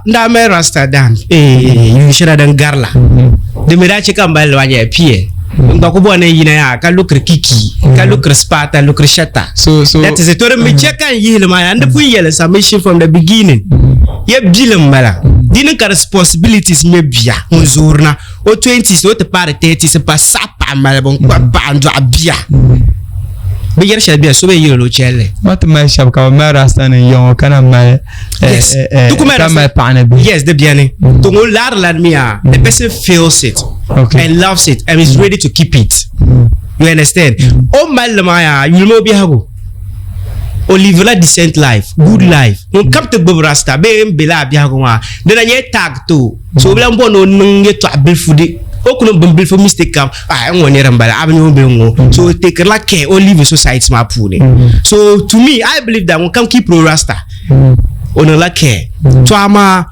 N daa mali rasta dan yuun shɛli din gari la, di mi daa chɛ ka m mali li maa nyɛla pie. N gba ku bɔri ni n yina yaa ka lukiri kiki, ka lukiri Sparta, lukiri Shatta. So so That is it. To di mi chɛ ka n yihili maa yaa, n di pun yɛli submission from the beginning. Ya bili m bala. Di ni ka responsibilities nyɛ bia ŋun zoori na o 20s o ti paari 30s pa saɣa paɣa malibu n kpabi paɣa n dɔɣi bia. Binyɛri shɛli bɛni so bee yɛli o chɛlli. Ma ti mali shɛba ka bi mali rasta nim yiŋɔ ka na mali Yes. Eh, ka mali paɣa ni bihi. Yes, di bɛni. To ŋun laari lan mi yaa, the person feels it and loves it and is ready to keep it. You understand? O mali li maa yaa, yulimi o biɛhigu. O live la decent life, good life. Ŋun kam ti gbubi rasta bee n be laa biɛhigu maa, di na nyɛ tag to. So o bi lan bɔri ni o niŋ yɛtɔɣa bilifu di o ku niŋ bin bilifu mistake kam, ah, n ŋɔ nira n bala, a bi nya o bee n ŋɔ. So o take la care o live society maa puuni. So to me, I believe that ŋun kam keep o rasta, o niŋ la care. To amaa